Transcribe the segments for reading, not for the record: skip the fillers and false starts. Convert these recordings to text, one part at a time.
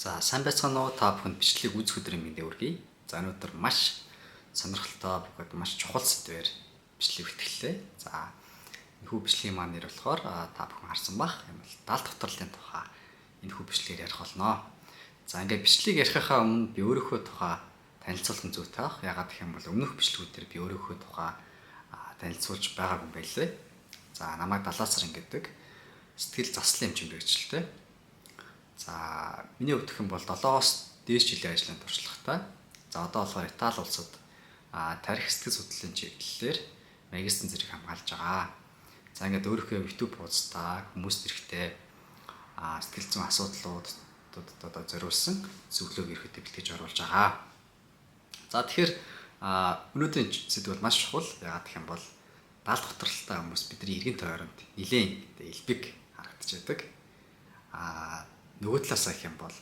За, сайн байцгаана уу, та бүхэнд бичлэгийг үзэх өдрийн мэндийг хүргэе. За, өнөөдөр маш сонирхолтой бөгөөд маш чухал сэдвээр бичлэг бэлтгэлээ. За, энэхүү бичлэгийн маань нэр болохоор та бүхэн харсан бах. Энэ бол далд дотрлын тухай энэхүү бичлэгээр ярих болно. За, ингээд бичлэгийг ярихынхаа өмнө би өөрийнхөө тухай танилцуулах нь зүйтэй байх. Яагаад гэх юм бол өмнөх бичлэгүүдээр би өөрийнхөө тухай танилцуулж байгаагүй юм байлээ. За, намайг Далаасран гэдэг сэтгэл заслын эмчин мэргэжилтэй. За, миний хувьд гэх юм бол 7-оос дээш жилийн ажлын туршлагатай. За, одоо болохоор Итали улсад тарих сэтгэл судлалын чиглэлээр магистрийн зэрэг хамгаалж байгаа. За, ингээд өөрийнхөө YouTube хуудастай хүмүүст хэрэгтэй сэтгэл зүйн асуудлуудад одоо зориулсан зөвлөгөөг ерөөхдөө бэлтгэж оруулж байгаа. За, тэгэхээр өнөөдрийн сэдв бол маш чухал. Яагаад гэх юм бол далд готролтой хүмүүс бидний эргэн тойронд нэлээн элбэг харагдчихэдэг. Нөгөө талаасаа гэх юм бол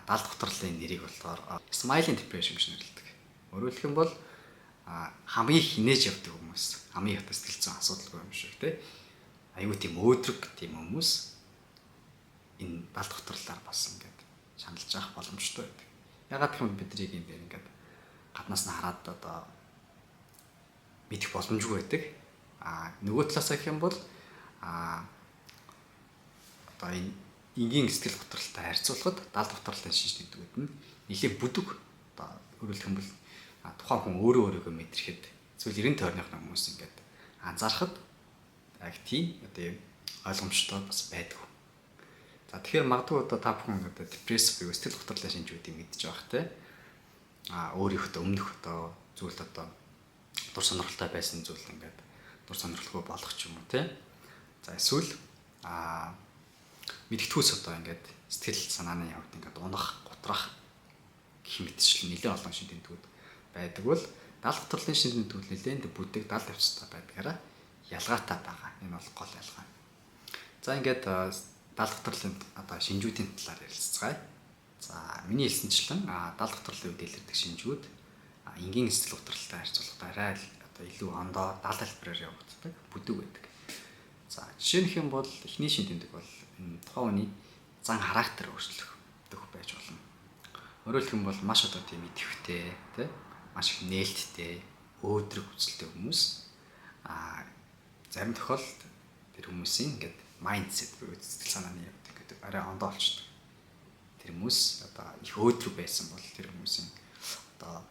далд готрлын нэрийг болохоор smiling depression гэж нэрлэдэг. Өөрөөр хэлэх юм бол хамгийн хинээж явдаг хүмүүс, хамгийн их сэтгэл зүйн асуудалгүй юм шиг тий. Аюу тийм өөдрөг тийм хүмүүс энэ далд готрлоор бас ингээд шаналж явах боломжтой байдаг. Яагаад гэх юм бол бидний энэ дээр ингээд гаднаас нь хараад одоо мэдэх боломжгүй байдаг. Нөгөө талаасаа гэх юм бол одоо энэ энгийн сэтгэл готролтой харьцуулахад далд готролтой шинж тэмдгүүд нь нэлээд бүдэг. Одоо өөрөөр хэлбэл тухайн хүн өөрөө өөрийгөө мэдрэхэд эсвэл эргэн тойрных хүмүүс ингээд анзаарахад яг тийм одоо юм ойлгомжтой бас байдаг. За, тэгэхээр магадгүй одоо та бүхэн одоо депресс буюу сэтгэл готрлын шинжүүдийг мэдж байгаа те. Өөрийнхөө өмнөх одоо зүйлд одоо дур сонирхолтой байсан зүйл ингээд дур сонирхолгүй болох ч юм уу те. За, эсвэл мэдгэдэггүйс одоо ингээд сэтгэл санааны явд ингээд унах, гутрах гэх мэтчлэн нэлээд олон шинж тэмдгүүд байдаг бол далд готролын шинж тэмдгүүд нэлээд бүдэг далд явцтай байдгаараа ялгаатай байгаа. Энэ бол гол ялгаа. За, ингээд далд готролын одоо шинжүүдийн талаар ярилцгаая. За, миний хэлсэнчлэн далд готролын үед илэрдэг шинжүүд энгийн сэтгэл готролтой харьцуулахад арай одоо илүү ондоо далд хэлбэрээр явагддаг, бүдэг байдаг. За, жишээ нь юм бол эхний шинж тэмдэг бол энэ тухайн хүний зан характер өөрчлөгдөх байж болно. Өөрөөр хэлэх юм бол маш одоо тийм идэвхтэй, тий, маш их нээлттэй, өөдрөг үзэлтэй хүмүүс зарим тохиолдолд тэр хүмүүсийн ингээд mindset буюу сэтгэл санааны явд ингээд арай ондоо болчдөг. Тэр хүмүүс одоо их өөдрөг байсан бол тэр хүмүүсийн одоо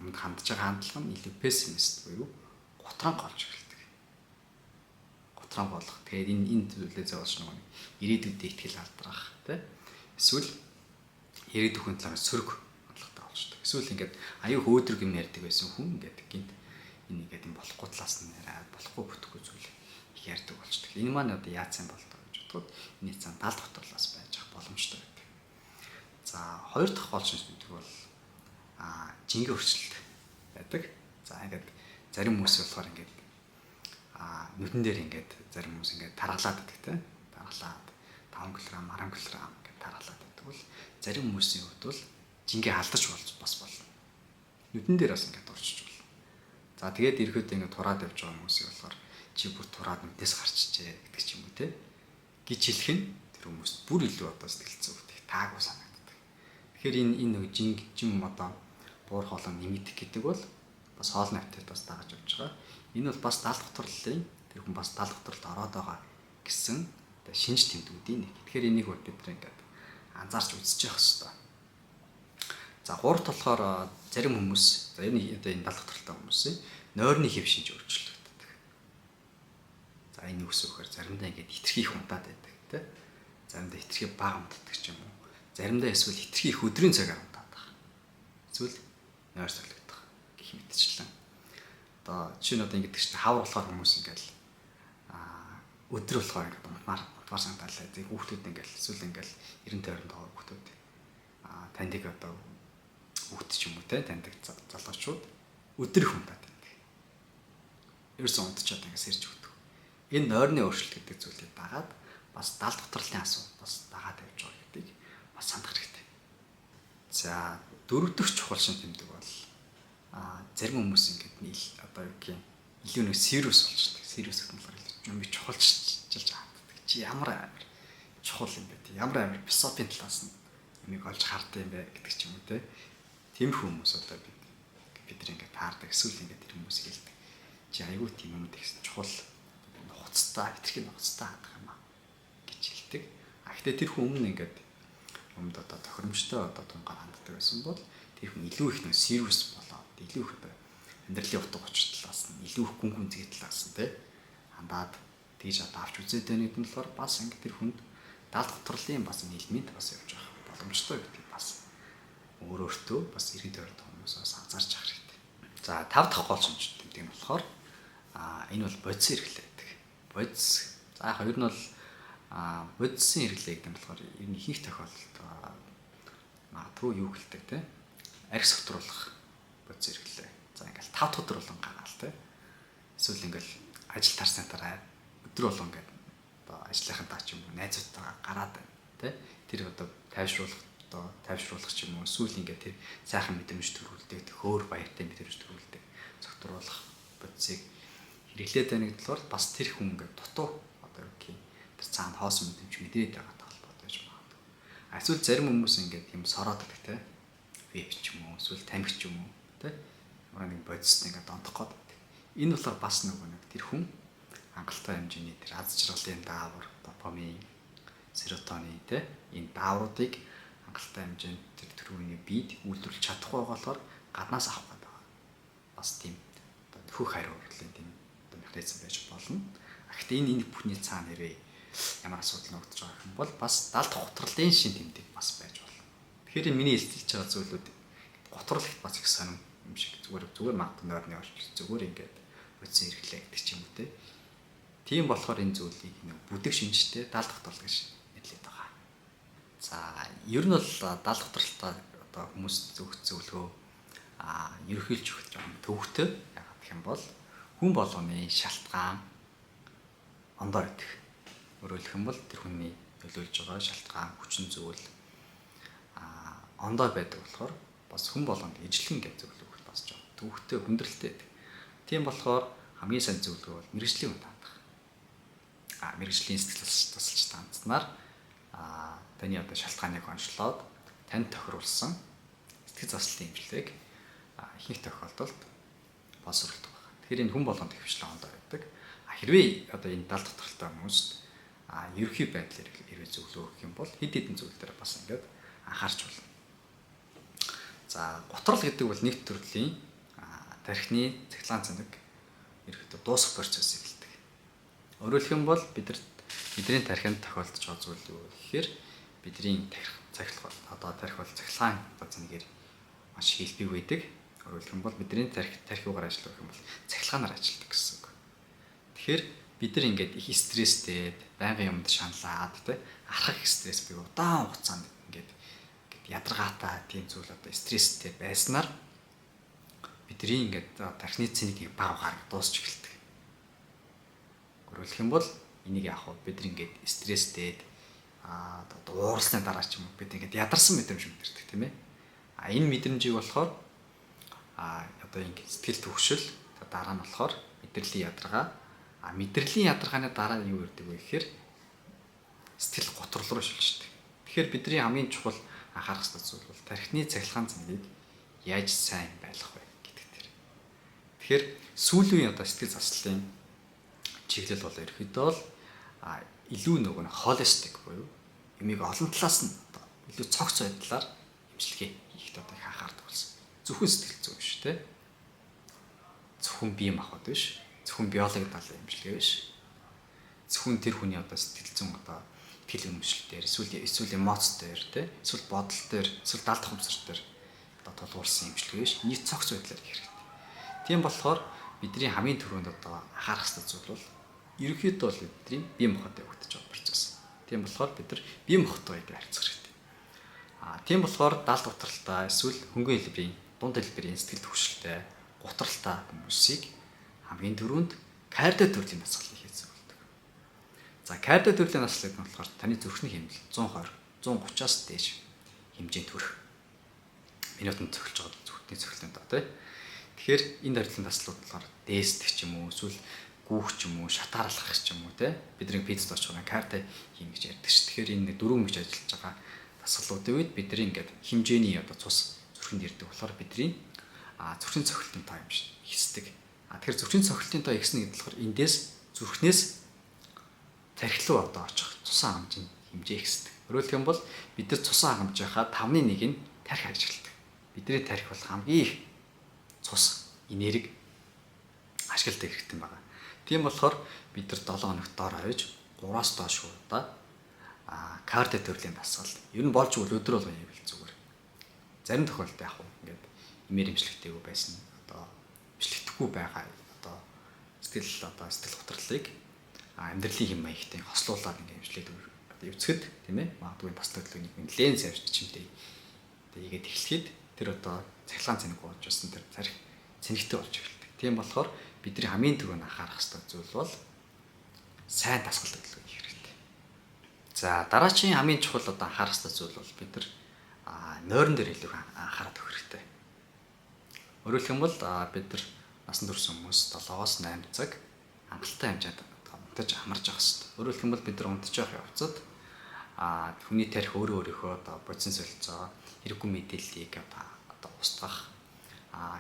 өмнөд хандж байгаа хандлага нь илүү pessimist буюу гутранг болж эхэлдэг. Гутранг болох. Тэгээд энэ зүйлээ зовоолж нөгөө ирээдүйдээ итгэл алдрах, тий. Эсвэл ирээдүйн талаар сөрөг хандлагатай болчдөг. Эсвэл ингээд аюу хөөдрөг юм ярьдаг байсан хүн ингээд гинт энэ ингээд юм болохгүй талаас нь яриад, болохгүй бүтэхгүй зүйл их ярьдаг болчдөг. Энэ маань одоо яатсан болдоо гэж бодоход энэ цаан далд готролоос байж ах боломжтой байдаг. За, хоёр дахь гол шинж тэмдэг бол жингээ өөрчлөлт байдаг. За, ингээд зарим хүмүүс болохоор ингээд нүдэн дээр ингээд зарим хүмүүс ингээд таргалаад байдаг те. Таргалаад 5 кг, 10 кг ингээд таргалаад байдаг бол зарим хүмүүсийн хувьд бол жингээ алдаж болж бас болно. Нүдэн дээр бас ингээд орчиж болно. За, тэгээд ерөөдөө ингээд тураад явж байгаа хүмүүсийг болохоор чи бүр тураад нүдээс гарчжээ гэдэг ч юм уу те гэж хэлэх нь тэр хүмүүст бүр илүү одоо сэтгэл зүйн их таагүй санагддаг. Тэгэхээр энэ нэг жинг жим одоо буур хоолой нэмэгдэх гэдэг бол бас хоолны аппетит бас дагаж явж байгаа. Энэ бол бас далд готролын тэр хүн бас далд готролд ороод байгаа гэсэн шинж тэмдгүүдийн нэг. Тэгэхээр энийг бол бид нар ингээд анзаарч үзэж явах хэрэгтэй. За, гуравт болохоор зарим хүмүүс, за, энэ одоо энэ далд готролтой хүмүүсийн нойрны хэв шинж өөрчлөгддөг. За, энэ юу гэсэн үг вэ? Заримдаа ингээд хэтэрхий их унтаад байдаг тий. Заримдаа хэтэрхий бага унтдаг ч юм уу. Заримдаа эсвэл хэтэрхий их өдрийн цагаар унтаад байгаа. Эсвэл нойр солигдох гэх мэтчлэн. Одоо жишээ нь одоо ингээд чинь хавар болохоор хүмүүс ингээд өдөр болохоор ингээд унтмаар санагдаалаа. Тэг хүүхдүүд ингээд эсвэл ингээд 90 тойронд байгаа хүүхдүүд таньдаг одоо хүүхд ч юм уу те, таньдаг залуучууд өдөр их унтаад байдаг. Ерөөсөн унтчаад ингээд сэрж өгдөг. Энэ нойрны өөрчлөлт гэдэг зүйлийг дагаад бас далд готролын асуудал бас дагаад явж байгаа гэдгийг бас санах хэрэгтэй. За, дөрөв дэх чухал шинж тэмдэг бол зарим хүмүүс ингээд нийл одоо юу гэх юм илүү нэг serious болчдөг. Serious гэх нь болохоор юм би чухалчилж ханддаг. Чи ямар амар чухал юм бэ? Ямар амар философийн талаас нь юмыг олж хардсан юм бэ гэдэг ч юм уу те. Тиймэрхүү хүмүүс одоо бид нар ингээд таардаг. Эсвэл ингээд тэр хүмүүс хэлдэг. Чи айгүй тийм юм тэгсэн чухал нухацтай, хэтэрхий нухацтай хандах юм аа гэж хэлдэг. А гэтээ тэр хүн өмнө ингээд юмд одоо тохиромжтой одоо тунгаар ханддаг байсан бол тэр хүн илүү их нэг serious болоод илүү их одоо амьдралын утга учир талаас нь илүү их гүн гүнзгий талаас нь те хандаад тэгж одоо авч үзээд байна гэдэг нь болохоор бас ингээд тэр хүнд даалт гутралын бас энэ элемент бас явж байгаа боломжтой гэдгийг бас өөр өөртөө бас иргэн тойронд хүмүүс бас анзаарч явах хэрэгтэй. За тав дахь гол шинж тэмдэг нь болохоор энэ бол бодис хэрэглээ гэдэг. Бодис за яг ер нь бол бодисын хэрэглээ гэдэг нь болохоор ер нь ихэнх тохиолдолд магадгүй юу гэлдэг те архи согтруулах бодис хэрэглээ. За ингээл 5 дахь өдөр болгон гаргаал те. Эсвэл ингээл ажил тарсны дараа өдөр болгон ингээд одоо ажлынхантаа ч юм уу найзуудтайгаа гараад байна те. Тэр одоо тайвшруулах ч юм уу эсвэл ингээд тэр сайхан мэдрэмж төрүүлдэг, хөөр баяртай мэдрэмж төрүүлдэг согтруулах бодисыг хэрэглээд байна гэдэг болохоор бас тэр хүн ингээд дутуу одоо юу гэх юм тэр цаана хоосон мэдрэмж мэдрээд байгаатай холбоотой байж магадгүй. Эсвэл зарим хүмүүс ингээд юм сороод байдаг те. Веб ч юм уу эсвэл тамхи ч юм уу те. Ямар нэг бодист ингээд донтох гээд байдаг. Энэ болохоор бас нөгөө нэг тэр хүн хангалттай хэмжээний тэр аз жаргалын даавар, допамин, серотонин те энэ даавруудыг хангалттай хэмжээнд тэр төрөүний биед үйлдвэрлэж чадахгүй байгаа болохоор гаднаас авах гэдэг байгаа. Бас тийм одоо нөхөх хариу урдлын тийм одоо механизм байж болно. А гэхдээ энэ бүхний цаана хэрвээ ямар асуудал нуугдж байгаа юм бол бас далд гутралын шин тэмдэг бас байж болно. Тэгэхээр миний хэлж байгаа зүйлүүд гутрал их бас их сонир юм шиг зүгээр магадгүй нойрны орч зүгээр ингээд бодисын хэрэглээ гэдэг ч юм уу те. Тийм болохоор энэ зүйлийг нэг бүдэг шинжтэй даалт готрол гэж нэрлэдэг байгаа. За ер нь бол даалт готролтой одоо хүмүүст зөв зөвлөгөө ерөнхийлж өгөх жоохон төвөгтэй. Яагаад гэх юм бол хүн болгоны шалтгаан ондоо байдаг. Өөрөөр хэлэх юм бол тэр хүний нөлөөлж байгаа шалтгаан, хүчин зүйл ондоо байдаг болохоор бас хүн болгонд ижлэгэн гэж зөвлөгөө өгөх бас жоохон төвөгтэй, хүндрэлтэй байдаг. Тийм болохоор хамгийн сайн зөвлөгөө бол мэргэжлийн хүнд хандах. Мэргэжлийн сэтгэл тусалж хандсанаар таны одоо шалтгааныг онцлоод танд тохируулсан сэтгэл заслын эмчилгээг ихэнх тохиолдолд боловсруулдаг байна. Тэгэхээр энэ хүн болгонд ихэвчлэн ондоо байдаг. Хэрвээ одоо энэ даалт готролтой хүмүүст ерөнхий байдлаар хэрвээ зөвлөгөө өгөх юм бол хэд хэдэн зүйл дээр бас ингээд анхаарч болно. За гутрал гэдэг бол нэг төрлийн тархины цахилгаан цэнэг ерөнхийдөө дуусах процессыг хэлдэг. Өөрөөр хэлэх юм бол бидний тархинд тохиолдож байгаа зүйл юу вэ гэхээр бидний тархи цахилгаан одоо тархи бол цахилгаан одоо цэнэгээр маш хэлбэг байдаг. Өөрөөр хэлэх юм бол бидний тархи юугаар ажилладаг гэх юм бол цахилгаанаар ажилладаг гэсэн үг. Тэгэхээр бид нар ингээд их стресстэй, байнгын юмд шаналаад тэ архах стресс буюу удаан хугацаанд ингээд ядаргаатай тийм зүйл одоо стресстэй байснаар бидний ингээд тархины цэнийг баг багаар дуусч эхэлдэг. Өөрөөр хэлэх юм бол энийг яг хөө бид нар ингээд стресстэй одоо ууралсны дараа ч юм уу бид ингээд ядарсан мэдрэмж мэдэрдэг тийм ээ. Энэ мэдрэмжийг болохоор одоо ингээд сэтгэл түгшил дараа нь болохоор мэдрэлийн ядаргаа мэдрэлийн ядаргааны дараа юу ирдэг вэ гэхээр сэтгэл готрол руу шилждэг. Тэгэхээр бидний хамгийн чухал анхаарах ёстой зүйл бол тархины цахилгаан цэнгийг яаж сайн байлгах вэ гэдэг тэр. Тэгэхээр сүүлийн үеийн одоо сэтгэл заслын чиглэл бол ерөнхийдөө бол илүү нөгөө нь холистик буюу юмыг олон талаас нь одоо илүү цогц байдлаар эмчилгээ хийхэд одоо их анхаардаг болсон. Зөвхөн сэтгэл зүй биш те. Зөвхөн бие махбод биш. Зөвхөн биологи талын эмчилгээ биш. Зөвхөн тэр хүний одоо сэтгэл зүйн одоо итгэл үнэмшил дээр эсвэл эмоц дээр те эсвэл бодол дээр эсвэл далд ухамсар дээр одоо тулгуурсан эмчилгээ биш. Нийт цогц байдлаар хийх хэрэгтэй. Тийм болохоор бидний хамгийн түрүүнд одоо анхаарах ёстой зүйл бол ерөнхийдөө бол бидний бие махбод явагдаж байгаа процесс. Тийм болохоор бид нар бие махбодтой харьцах хэрэгтэй. Тийм болохоор далд готролтой эсвэл хөнгөн хэлбэрийн дунд хэлбэрийн сэтгэл түгшилтэй гутралтай хүмүүсийг хамгийн түрүүнд кардио төрлийн дасгалыг хийж зөвлөдөг. За кардио төрлийн дасгал гэдэг нь болохоор таны зүрхний хэмнэл 120, 130-аас дээш хэмжээнд хүрэх. Минутанд цохилж байгаа зүрхний цохилтын доо тий. Тэгэхээр энэ төрлийн дасгалууд болохоор дээсдэх ч юм уу эсвэл гүүх ч юм уу, шатаарлах ч юм уу тий. Бидний пиццад очихоор кардио хийн гэж ярьдаг ш. Тэгэхээр энэ дөрвөн мөч ажиллаж байгаа Дасгалуудын үед бидний ингээд хэмжээний одоо цус зүрхэнд ирдэг болохоор бидний зүрхний цохилтын тоо юм шиг ихсдэг. Тэгэхээр зүрхний цохилтын тоо ихснэ гэдэг болохоор эндээс зүрхнээс тархи руу одоо очих цусан хангамжийн хэмжээ ихсдэг. Өөрөөр хэлэх юм бол бид нар цусан хангамжийнхаа 1/5 нь тархи ажигладаг. Бидний тархи бол хамгийн их цус энерги ашигладаг хэрэгтэй байна. Тийм болохоор бид нар 7 хоногт дор хаяж 3-аас доош удаа кардио төрлийн дасгал ер нь болж өгвөл өдөр болгон хийвэл зүгээр. Зарим тохиолдолд яг ингээд эмээр эмчлэгтэйгүй байсан одоо эмчлэгдэхгүй байгаа одоо сэтгэл гутралыг амьдралын хэм маягтай хослуулаад ингээд эмчлээд одоо эвцэхэд тийм ээ магадгүй таслаг төлөв нэг нэлээд сайн чимтэй тэгээд эхлэхэд тэр одоо цахилгаан цэнэг болж байсан тэр тарих цэнэгтэй болж эхэлдэг. Тийм болохоор бидний хамгийн түрүүнд анхаарах ёстой зүйл бол сайн дасгал төлөв хийх хэрэгтэй. За дараачийн хамгийн чухал одоо анхаарах ёстой зүйл бол бид нар нойрон дээр илүү анхаарах хэрэгтэй. Өөрөөр хэлэх юм бол бид нар насан турш хүмүүс 7-оос 8 цаг хангалттай хэмжээнд унтаж амарч явах хэрэгтэй. Өөрөөр хэлэх юм бол бид нар унтаж явах явцад хүний тарих өөрөө өөрийнхөө одоо бодисын солилцоо, хэрэггүй мэдээллийг одоо устгах,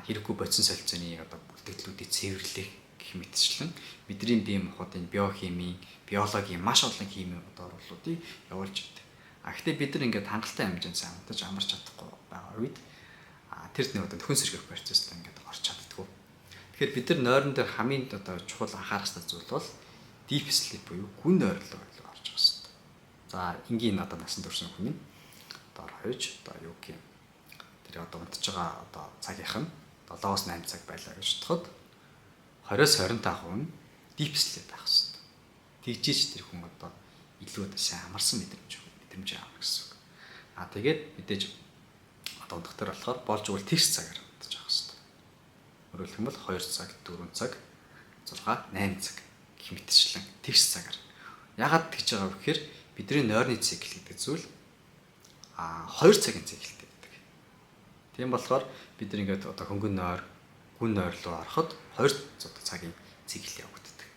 хэрэггүй бодисын солилцооны одоо бүртгэлүүдийг цэвэрлэх гэх мэтчлэн бидний бие махбодын биохимийн, биологийн маш олон химийн одоо оруулалтыг явуулж байдаг. Гэхдээ бид нар ингээд хангалттай хэмжээнд сайн унтаж амарч чадахгүй байгаа үед тэр нэг одоо нөхөн сэргээх процесст ингээд орч чаддаггүй. Тэгэхээр бид нар нойрон дээр хамгийн одоо чухал анхаарах ёстой зүйл бол deep sleep буюу гүн нойрлоо илүү орж байгаа хэрэгтэй. За энгийн одоо насан турш хүн нь дор хаяж одоо юу гэх юм тэр одоо унтж байгаа одоо цагийнх нь 7-оос 8 цаг байлаа гэж бодоход 20-25% нь deep sleep байх хэрэгтэй. Тэгжээч тэр хүн одоо илүү одоо сайн амарсан мэдрэмж авах гэсэн үг. Тэгээд мэдээж одоо унтах дээр болохоор болж игэл тэгш цагаар унтаж явах хэрэгтэй. Өөрөөр хэлэх юм бол 2 цаг, 4 цаг, 6, 8 цаг гэх мэтчлэн тэгш цагаар. Ягаад тэгж байгаа вэ гэхээр бидний нойрны цикл гэдэг зүйл 2 цагийн циклтэй байдаг. Тийм болохоор бид нар ингээд одоо хөнгөн нойр, гүн нойр руу ороход 2 одоо цагийн цикл явагддаг.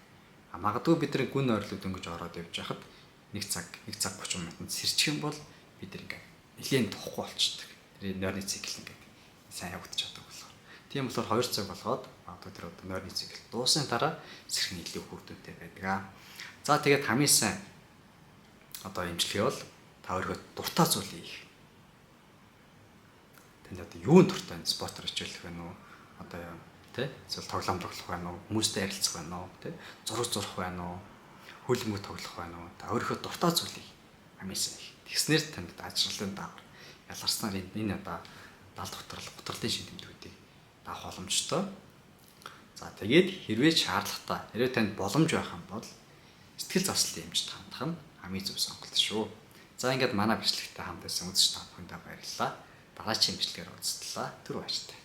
Магадгүй бид нар гүн нойр руу дөнгөж ороод явж байхад 1 цаг, 1 цаг 30 минутанд сэрчих юм бол бид нар ингээд нэлээд тухгүй болчихдог. Тэр нойрны цикл ингээд сайн явагдаж чаддаг болохоор. Тийм болохоор 2 цаг болгоод магадгүй тэр одоо нойрны цикл дуусны дараа сэрх нь илүү үр дүнтэй байдаг. За тэгээд хамгийн сайн одоо эмчилгээ бол та өөрийнхөө дуртай зүйлийг хийх. Танд одоо юун дуртай вэ? Спортоор хичээлэх байна уу? Одоо тэ? Эсвэл тоглоом тоглох байна уу? Хүмүүстэй ярилцах байна уу? Тэ? Зураг зурах байна уу? Хөлбөмбөг тоглох байна уу? Та өөрийнхөө дуртай зүйлийг хамгийн сайн хийх. Тэгснээр танд ажиглалын дагавар ялгарснаар энэ одоо далд гутралын шин тэмдгүүдийг даах боломжтой. За тэгээд хэрвээ шаардлагатай, хэрвээ танд боломж байх юм бол сэтгэл заслын эмчит хандах нь хамгийн зөв сонголт шүү. За ингээд манай бичлэгтэй хамт байсан үзэгч та бүхэндээ баярлалаа. Дараагийн бичлэгээр уулзтлаа. Түр баяртай.